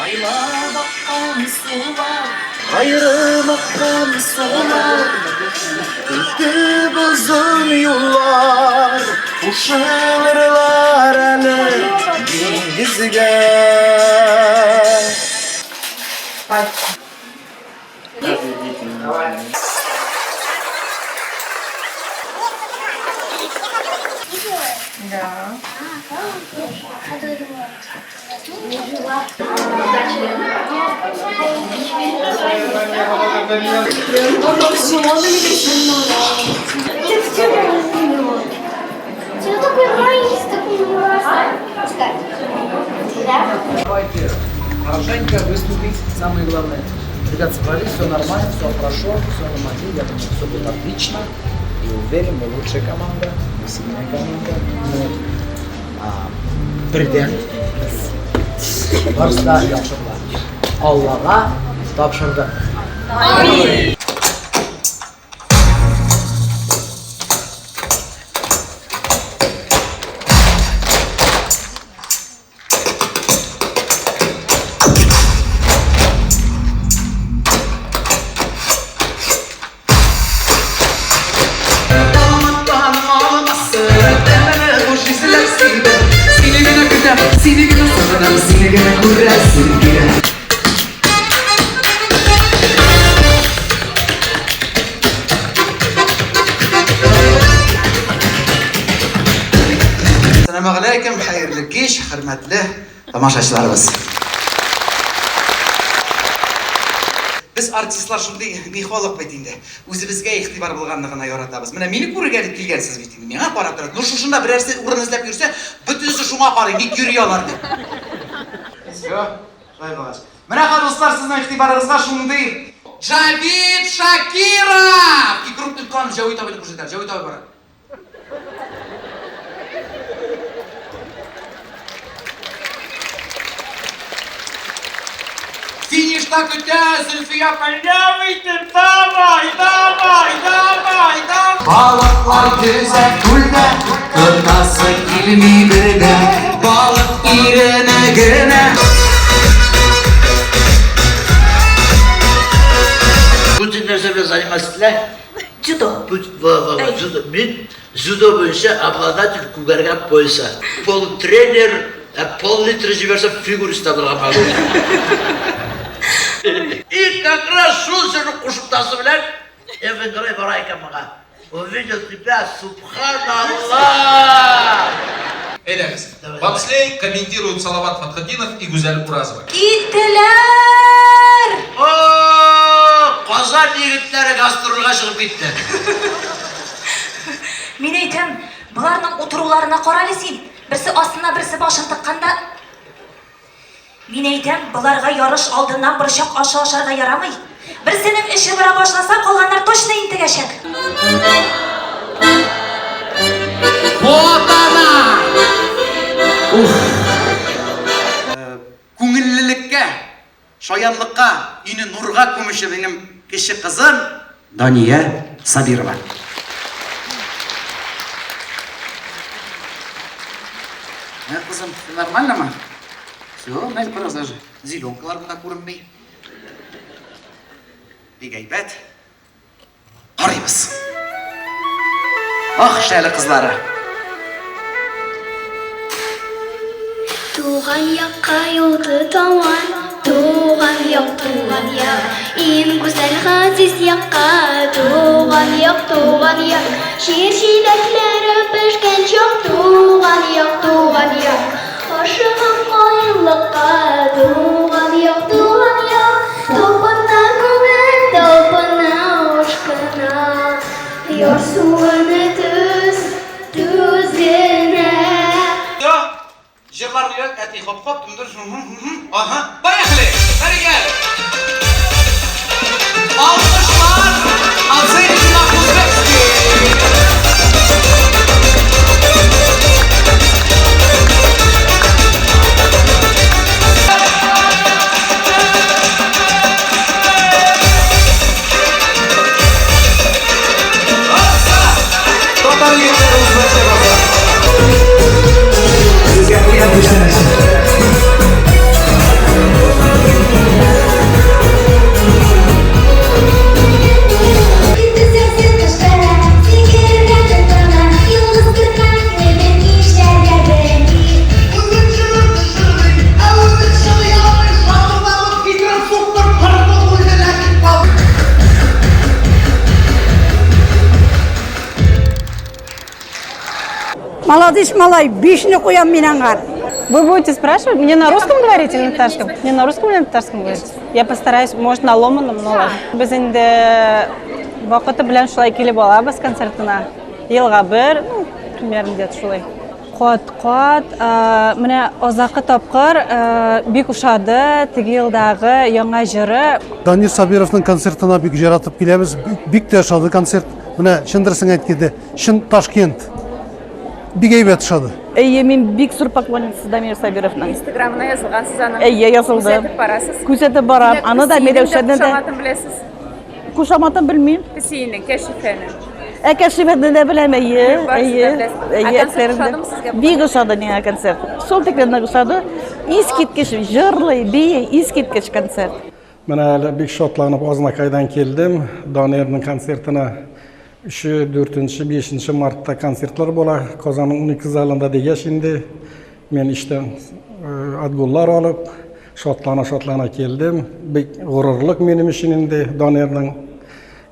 Айлап аккан сулар, Аерым аккан сулар, Үтеп озын юллар, Кушылырлар әле диңгезгә. Давайте хорошенько выступить, самое главное. Ребят собрались, все нормально, все хорошо, все на мази, я думаю, все будет отлично. И уверен, мы лучшая команда, мы сильная команда, мы бердәм. Барысы да яхшы була. Аллага тапшырдык. Амин. Әссәламегаләйкем, хәерле кич, хөрмәтле тамашачыларыбыз. Без артистлар шундый ни халык бит инде. Үзебезгә игътибар булганны гына яратабыз. Менә мине күрергә дип килгәнсез бит инде. Миңа карап торат. Ну шушында берәрсе урын эзләп йөрсә, бөтенесе шуңа карый, ник йөри алар дип. Все, шулай булгач. Менә хәзер, дуслар, сезнең игътибарыгызга шундый Джавид Шакиров! И крупный план Җәвит абыйны күрсәтәм. Җәвит абый бара. Финишта көтә Зөлфия апа. Итеп, давай, давай, давай, давай. Балыклар йөзә күлдә, тотасы килми бердә. Балык иренә генә. Путин нәрсә белән заниматься ителә? Дзюдо. Дзюдо. Мин дзюдо буенча обладатель күгәргән пояса. Пол тренер, ә пол-литр җибәрсә фигурист та булырга могу. И как раз шул җырның кушымтасы белән Эван Грей бара икән моңа. Увидел тебя, субханаллах! Әйдәгез. Бобслей комментируют Салават Фатхетдинов и Гүзәл Уразова. Киттеләр! О, Казан егетләре гастрольгә чыгып китте. Мин әйтәм, боларның утыруларына карале син. Берсе астына, берсе башын тыкканда. Мин әйтәм, боларга ярыш алдыннан борчак ашы ашарга ярамый. Берсенең эше бара башласа, калганнар точно интегәчәк. Вот она! Уф! Күңеллелеккә, шаянлыкка, өйне нурга күмүче минем кече кызым Дания Сабирова. Ә, кызым, все нормально ма? Все, менә бераз даже зеленкалар гына күренми. Бик әйбәт. Карыйбыз. Ах, шәле кызлары. Туган якка юл тотаман, туган як, туган як, иң гүзәл газиз якка, туган як, туган як, җир җиләкләре пешкән чак, туган як, туган як, ашыгам каенлыкка, туган як, туган як, талпына күңел, талпына, ашкына, ярсуын түз, түз генә. Все? Ага, поехали! Бәрегә! Алкышлар Адель на-узбекски! Татар егетләре үзбәкчә баса. Сезгә куям күчтәнәч. Молодец, малай, бишне куям мин аңар. Вы будете спрашивать? Мне на русском говорить или на татарском? Мне на русском или на татарском говорить? Я постараюсь, может, на ломаном, но ладно. Без инде вакыты белән шулай килеп алабыз концертына. Елга бер, ну, примерно где-то шулай. Кат-кат, менә азакы тапкыр бик ошады теге елдагы яңа җыры. Данир Сабировның концертына бик яратып киләбез. Бик тә ошады концерт. Менә чын дөресен әйткәндә, чын Ташкент. Бик әйбәт ошады. Әйе, мин бик зур поклонница Дамир Сабировның. Инстаграмына язылгансыз аның. Әйе, язылды. Күзәтеп барасыз. Күзәтеп барам. Аны да, Миләүшәне дә. Кушаматын беләсез. Кушаматын белмим. Песиенең, Кәшифәнең. Ә Кәшифәне дә беләм, әйе, әйе. Әйе, әсәрендә. Бик ошады миңа концерт. Шул тиклем нык ошады. Искиткеч җырлый, бии, искиткеч концерт. Менә әле бик шатланып Азнакайдан килдем. Данирның концертына 3, 4, 5 мартта концертлар була. Казанның 12 залында дигәч инде мин эштән отгуллар алып, шатлана-шатлана килдем. Бик горурлык минем өчен инде Данирның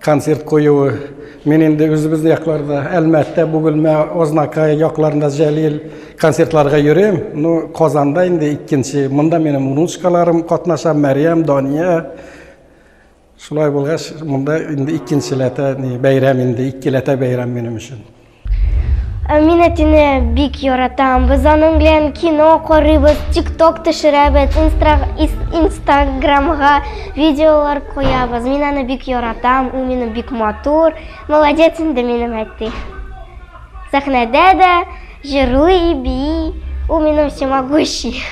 концерт куюы. Мин инде үзебезнең якларда, Әлмәттә, Бөгелмә, Азнакай якларында Җәлил концертларга йөрим. Ну, Казанда инде икенче. Монда минем внучкаларым катнаша, Мәрьям, Дания. Шулай булгач, монда инде икенчеләтә ни бәйрәм инде, икеләтә бәйрәм минем өчен. Ә мин әтине бик яратам. Без аның белән кино карыйбыз, тикток төшерәбез, инстаграмга видеолар куябыз. Мин аны бик яратам, ул минем бик матур. Молодец инде минем әти. Сәхнәдә дә җырлый, бии. Ул минем всемогущий.